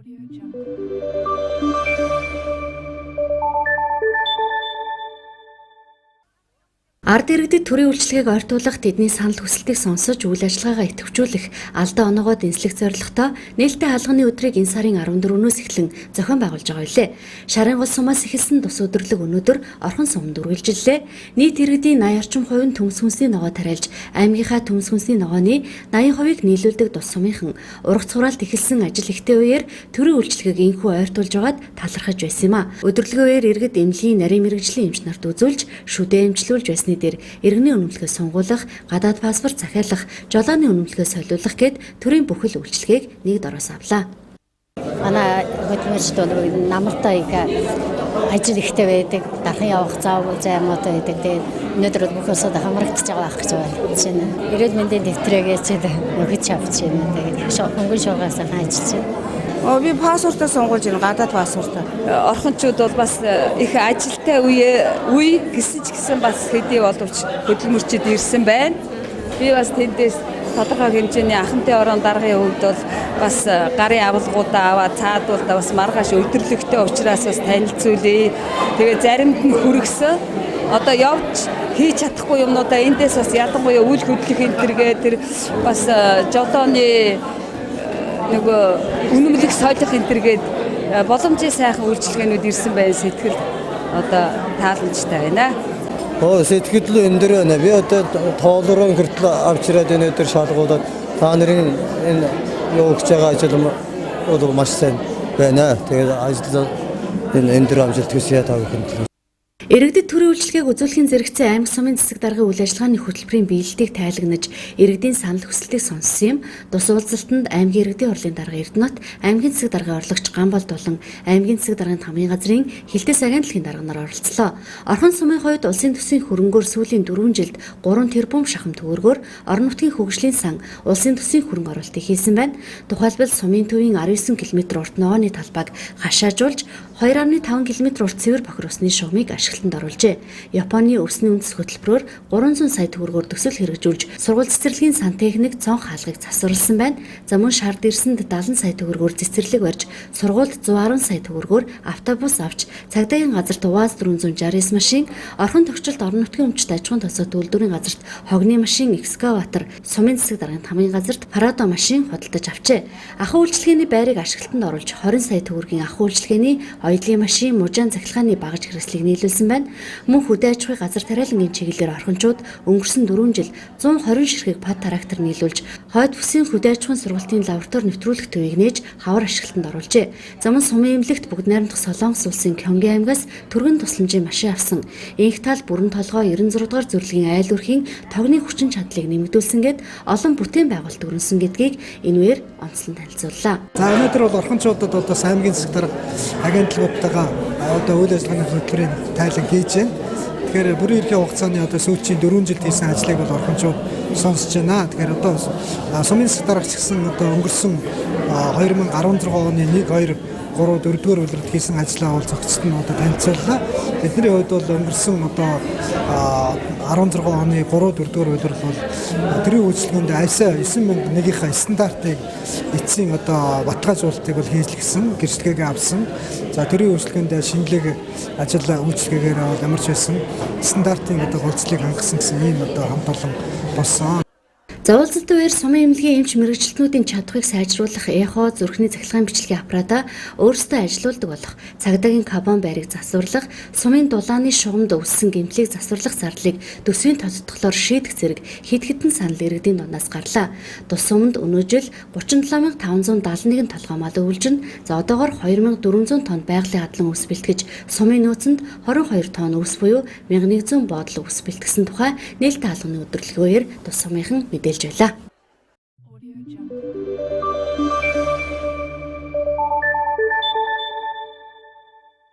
Audio Jungle. Ард иргэдэд төрийн үйлчилгээг ойртуулах, тэдний санал хүсэлтийг сонсож үйл ажиллагаагаа идэвхжүүлэх, алдаа оноогоо дэнслэх зорилготой нээлттэй хаалганы өдрийг энэ сарын 14-өөс эхлэн зохион байгуулж байгаа билээ. Шарын гол сумаас эхэлсэн тус өдөрлөг өнөөдөр Орхон суманд үргэлжиллээ. Нийт иргэдийн 80 орчим хувь нь төмс хүнсний ногоо тариалж, аймгийнхаа төмс хүнсний ногооны 80%-ийг нийлүүлдэг тус сумынхан ургац хураалт эхэлсэн ажил ихтэй үеэр төрийн үйлчилгээг энэхүү ойртуулж байгаад талархаж байсан юм а. Өдөрлөгийн үеэр иргэд эмнэлгийн нарийн мэргэжлийн эмч нарт үзүүлж, шүдэ эмчлүүлж байсны дээр иргэний үнэмлэхээ сонгуулах, гадаад паспорт захиалах, жолооны үнэмлэхээ солиулах гээд төрийн бүхэл үйлчилгээг нэг дороос авлаа. Манай хөдөлмөрчд бол намартай их ажил ихтэй байдаг, дархан явах зав займууд байдаг. Тэгээд өнөөдөр бол бүх улсад хамрагдаж байгаа байх гэж бодож байна. Эрүүл мэндийн дэвтрээгээ ч нөхөж авч байна. Тэгээд хөнгөн шугаас ажиллаж байна. Би паспортоо сонгуулж байна, гадаад паспортоо. Орхончууд бол бас их ажилтай үе гэсэн ч гэсэн бас хэдий боловч хөдөлмөрчд ирсэн байна. Би бас тэндээс тодорхой хэмжээний ахантай орон даргын хувьд бол бас гарын авалгуудаа аваад цаадуулдаа бас маргааш өдөрлөгтэй учраас бас танилцуулъя. Тэгээ заримд нь хүргэсэн. Одоо явж хийж чадахгүй юмнуудаа эндээс бас ялангуяа үйл хөдлөх энэ төргээ тэр бас жолооны нөгөө үнэмлэх солих энэ төргээд боломжийн сайхан үйлчилгээнүүд ирсэн байх сэтгэл одоо тааламжтай байна. Сэтгэл өндөр байна. Би одоо тоолроо хүртэл авчираад энэ өдөр шалгуулад та нарын энэ явуулж байгаа ажил бол маш сайн байна. Тэгээд ажил энэ өндөр амжилт хүсье та бүхэнд. Иргэдэд төрийн үйлчилгээг үзүүлэхийн зэрэгцээ аймаг сумын засаг даргын үйл ажиллагааны хөтөлбөрийн биелэлтийг тайлагнаж, иргэдийн санал хүсэлтийг сонссон юм. Тус уулзалтанд аймгийн иргэдийн хурлын дарга Эрдэнэт, аймгийн засаг даргын орлогч Гамбал Дулан, аймгийн засаг даргын хамгийн газрын Хилтэс агентлагийн дарга нар оролцлоо. Орхон сумын хувьд улсын төсвийн хөрөнгөөр сүүлийн 4 жилд 3 тэрбум шахам төгрөгөөр орон нутгийн хөгжлийн сан улсын төсвийн хөрөнгө оруулалтыг хийсэн байна. Тухайлбал сумын төвийн 19 км урт ногооны талбайг хашаажуулж 2.5 км урт цэвэр бохир усны шугамыг ашиглалтанд оруулжээ. Японы өвсний үндэс хөтөлбөрөөр 300 сая төгрөгөөр төсөл хэрэгжүүлж сургууль цэцэрлэгийн сантехник цонх хаалгыг засварласан байна. За мөн шар дэрсэнд 70 сая төгрөгөөр цэцэрлэг барьж сургуульд 110 сая төгрөгөөр автобус авч цагдаагийн газарт УАЗ 469 машин, Орхон төгчлөлт орон нутгийн өмчт аж ахуйн тосоо үйлдвэрийн газарт хогны машин, экскаватор, сумын засаг даргын хамгийн газарт Прадо машин худалдаж авчээ. Ахуй үйлчилгээний байрыг ашиглалтанд оруулж 20 сая төгрөгийн ахуй үйлчилгээний оёдлын машин, мужаан цахилгааны багаж хэрэгслийг нийлүүлсэн байна. Мөн хөдөө аж ахуйн газар тариалангийн чиглэлээр орхончууд өнгөрсөн 4 жил 120 ширхэг под трактор нийлүүлж хойд бүсийн хөдөө аж ахуйн сургалтын лаборатори нэвтрүүлэх төвийг нээж хавар ашиглалтанд оруулжээ. За мөн сумын эмнэлэгт бүгд найрамдах Солонгос улсын Кёнги аймгаас түргэн тусламжийн машин авсан. Инх тал бүрэн толгой 96 дугаар зөвлөгийн айл өрхийн тогны хүчин чадлыг нэмэгдүүлсэн гээд олон бүтээн байгуулалт өрнөсөн гэдгийг энэ үеэр онцлон танилцууллаа. За өнөөдөр бол орхончуудад одоо аймгийн засаг дарга агентлагуудтайгаа одоо үйл ажиллагааны хөтөлбөрийн тайлан хийж байна. Тэгэхээр бүрэн эрхийн хугацааны одоо сүүлийн 4 жилд хийсэн ажлыг бол орхончууд сонсож байна. Тэгэхээр одоо сумын засаг дарга ч гэсэн одоо өнгөрсөн 2016 оны 1 2 3 4 дугаар улиралд хийсэн ажлаа бол зохицолт нь одоо танилцууллаа. Бидний хувьд бол өнгөрсөн одоо 16 оны 3 4 дугаар улирал бол төрийн үйлчилгээнд ISO 9001-ийнхаа стандартыг эцсийн одоо баталгаажуулалтыг бол хийлгэсэн, гэрчлэгээгээ авсан. За төрийн үйлчилгээнд шинэлэг ажил үйлчилгээгээр бол ямар ч байсан стандартын одоо голцлыг хангасан гэсэн ийм одоо хамт олон болсон. За уулзалтын үеэр сумын эмнэлгийн эмч мэргэжилтнүүдийн чадварыг сайжруулах, эхо зүрхний цахилгаан бичлэгийн аппаратаа өөрсдөө ажилуулдаг болох, цагдаагийн кабон байрыг засварлах, сумын дулааны шугамд өвссөн гэмтлийг засварлах зардлыг төсвийн тодотголоор шийдэх зэрэг хэд хэдэн санал иргэдийн дундаас гарлаа. Тус суманд өнөө жил 37571 толгой мал өвлжин, за одоогоор 2400 тонн байгалийн хадлан өвс бэлтгэж сумын нөөцөнд 22 тонн өвс буюу 1100 боодол өвс бэлтгэсэн тухай нээлттэй хаалганы өдөрлөгийн үеэр тус сумынхан мэдээлж байлаа.